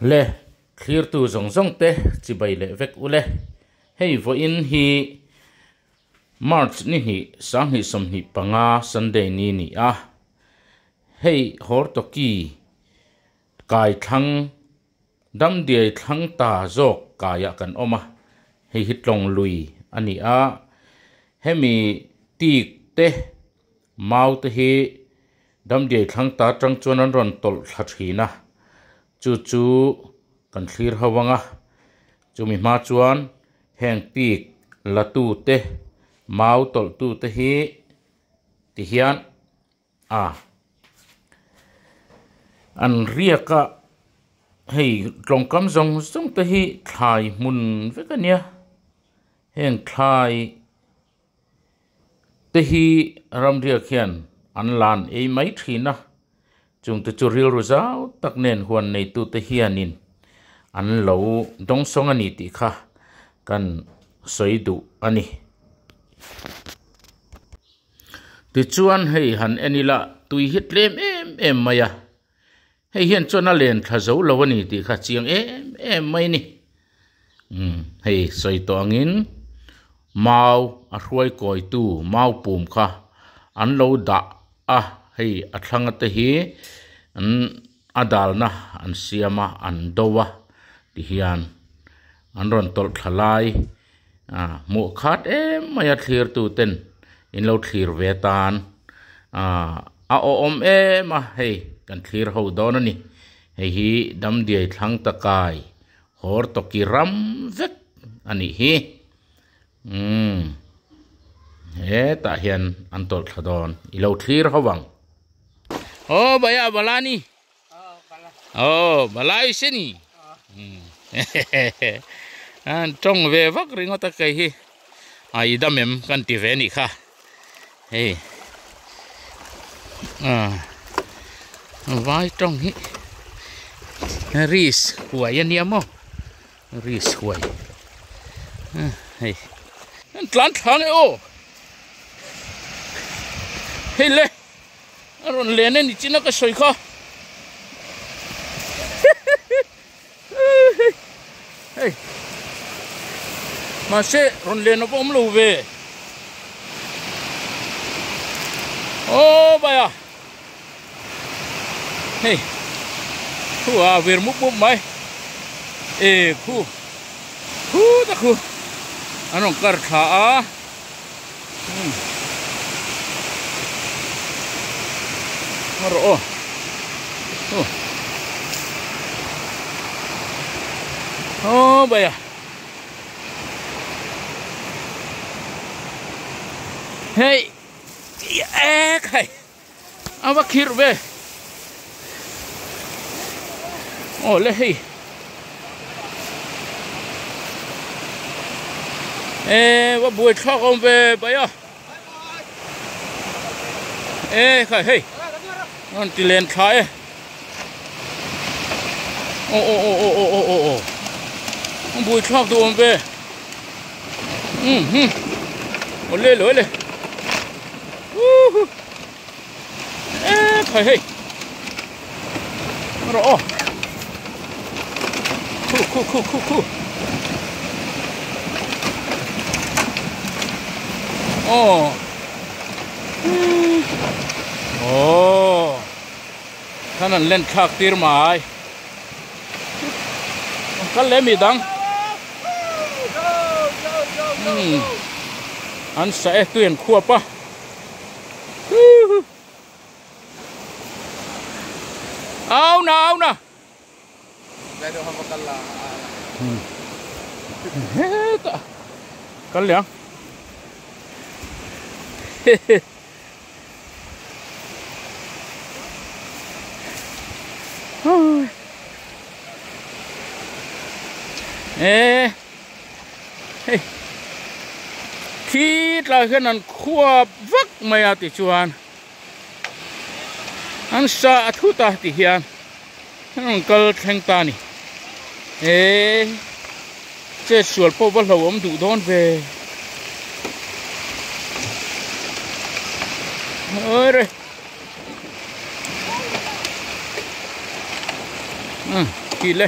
Le thlirtu zawng zawng te chibai leh vek ule. Hei vawiin hi March ni hnih sanghnih sawmhnih panga Sunday ni ni a. Hei Hortoki kai thlang Damdiai thlang ta zawk kaiah kan awm a, hei hi tlawng lui a ni a. Hemi tik te mau te hi Damdiai thlang ta atang chuan an rawn tawlh thla thin a, chu chu kan thlir ho ang a. Chumi hma chuan heng tik la tu te mau tawlh tu te hi ti hian a an riak a hei tlawngkam zawng zawng te hi thlai hmun vek a nia heng thlai te hi ramriak hian an lan ei mai thin a chung te chu rilru zau tak nen huan neitu te hianin an lo dawngsawng a ni tih kha kan sawi duh a ni. Tichuan hei han en ila tui hi tlem em em mai a, hei hian chuan a len thla zo lo a ni tih kha chiang em em mai a ni. Umm hei sawi tawh angin mau a hruai kawitu mau pum kha an lo dah a, hei a thlanga te hi an a dalna an siam a an do a tihian an rawn tawlh thla lai. Ah hmuh khat em mai a thlir tu ten in lo thlir ve tan ah a awhawm em a hei kan thlir ho dawn a ni hei hi damdiai thlang takai hawr tawki ram vek a nih hi umm hetah hian an tawlh thla dawn i lo thlir ho ang. Aw bhaiya balani Aw balai se ni an tawng ve vak ringawt a kei hi a i dam em kan ti ve nih kha hei a vai tawng hi ris huai a nia maw ris huai hei an tlan thla nge aw hei le. A rawn len a ni chin a ka sawi kha. Hei. Mahse rawn len a va awm lo ve. Aw bai a. Hei. Khu a vir mup mup mai. E khu. Khu ta khu. An rawn kar thla a. Rawh aw aw bai a hei ek hei a va khirh ve aw le hei e va buai thlak awm ve bai a e khai hei an ti len thla e aw aw aw aw aw aw aw aw buai thlak duh awm ve um hum aw le lo le Woohoo! Ê khai hei. Rawh aw. Khu khu khu khu khu. Aw. Aw. Khan an len thlak tir mai. Kal leh mi dang. Hmm. An sa e tui an khuap a. Au na au na. Heta. Kal liang. E hei khi tlai hian an khuap vak mai a tichuan an sa a thut a ti hian an rawn kal thleng ta a ni e chet sual pawh va hlauhawm duh dawn ve awre khi le.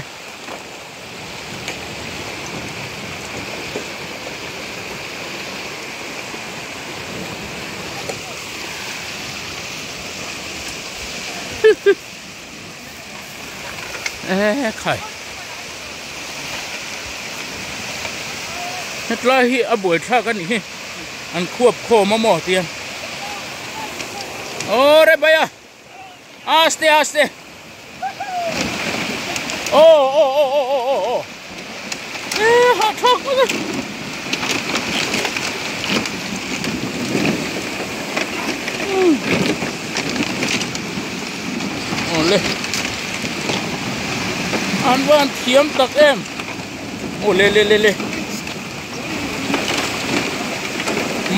E khai. Hetlai hi a buaithlak a nih hi. An khuap khawm a maw tiang. Aw re bhaiya. Aste aste. Aw aw aw aw aw aw aw. E hahthlak vek a. Awle an van thiam tak em awle le le le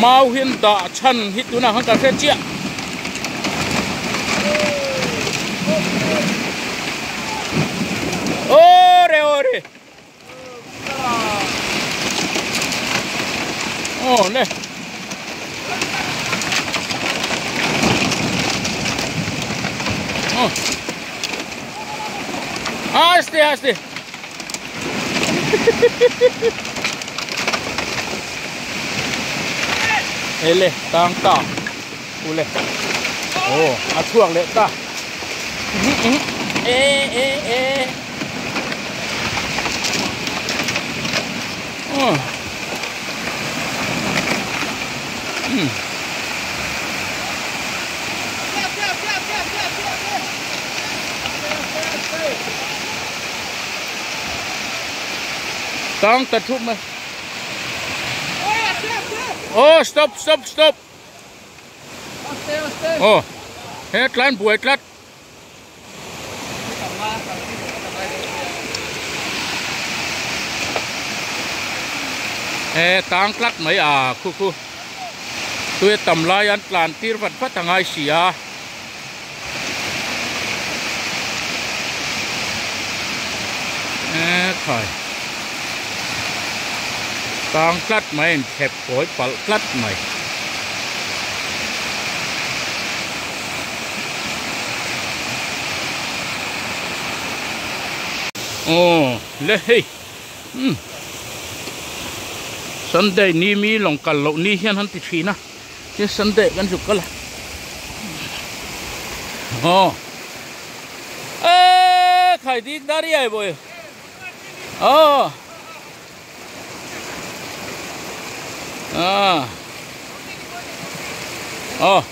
mau hian dah chhan hi tunah khan ka hre chiah. Awre awre. Aw le. Aw. Aste aste. Ele tang ta. Ule. Aw a chhuak leh ta. E e e. Tang ta thup mai. Oh stop stop stop. Oh he tlan buai tlat. E tang tlat mai a khu khu tui tam lai an tlan tir vat vat a ngai si a. E khai tang tlat mai in thlep kawi palh tlat mai. Aw le hei umm Sunday ni mi lawng kal loh ni hian han ti thin a tin Sunday kan zuk kal a aw eee khai dik dar i ai bawi aw. À. Ờ.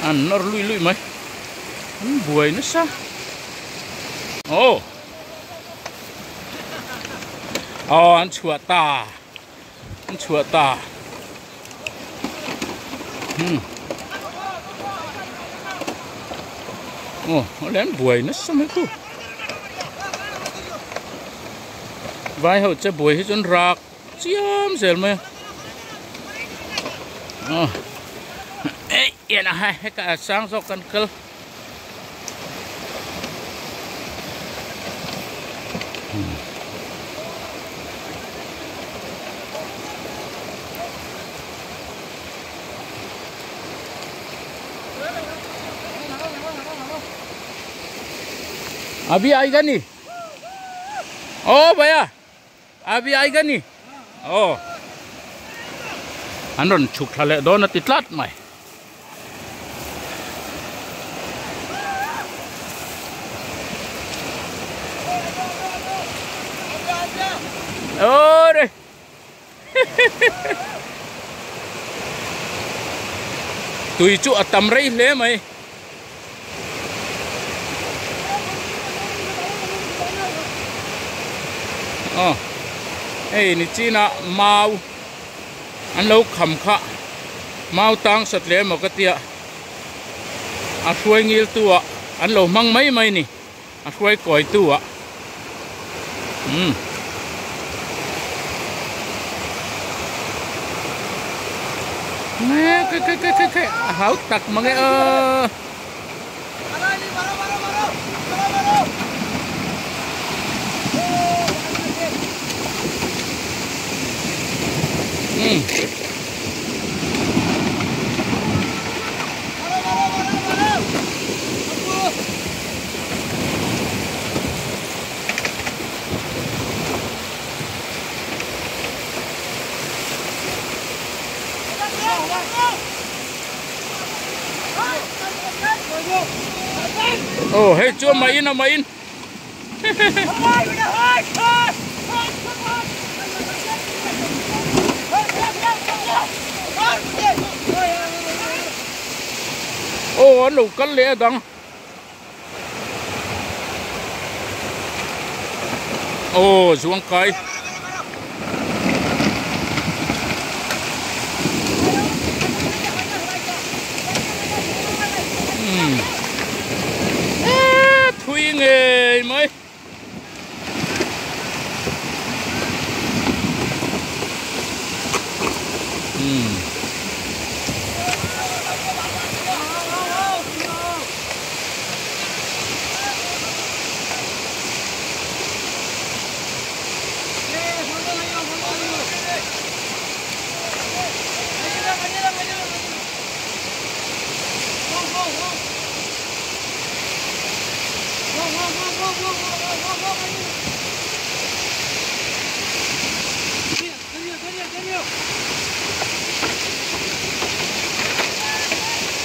An nawr lui lui mai. An buai nasa. Ồ. Ờ an chhuah ta. An chhuah ta. Hmm. Ồ, nó lén buai nasa mai tu. Vai ho che buai hi chuan rak chiam zel mai a. Aw ei en a hai heka a sang zawk kan kal. Abhi aega ni oh bhaiya abhi aega ni oh an rawn chhuk thla leh dawn a ti tlat mai. Ore Tui chu a tam rei hle mai. Aw hei ni chin a mau an lo kham kha mau tang sat leh emaw ka tia a hruai ngil tu ah an lo hmang mai mai a ni. A hruai kawi tu ah umm nge ke ke ke ke a hau tak mang e aw. Umm. Aw hei chu a mah in a mah in. Aw an lo kal leh a dang. Aw zuang kai. Umm eee thui ngei mai. Umm.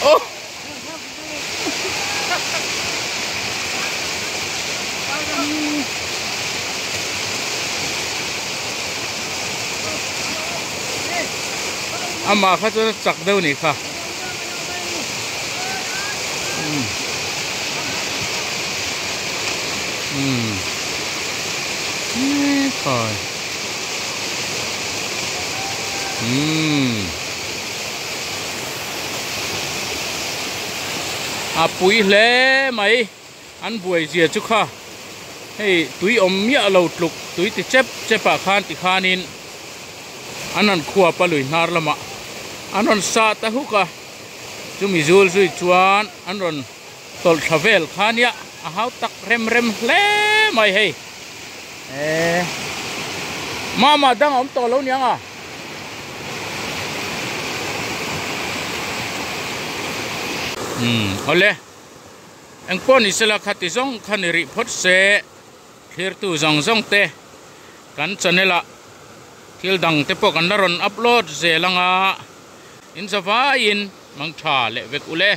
Oh! Amah kha chuan a chak deuh nih kha. Umm. Umm. Ekhai. Umm. A pui hle mai an buai zia chu kha hei tui awm miah lo tluk tui ti chep chep ah khan ti khanin an rawn khuap a lui hnar lamah an rawn sah ta huk a chumi zul zui chuan an rawn tawlh thla vel kha nia a hau tak rem rem hle mai hei eee mama dang a awm tawh lo niang a. Umm awle engpawh ni sela khati zawng kha ni rih phawt se thlirtu zawng zawng te kan channel ah thil dang te pawh kan la rawn upload zel anga in zavaiin mangtha leh vek ule.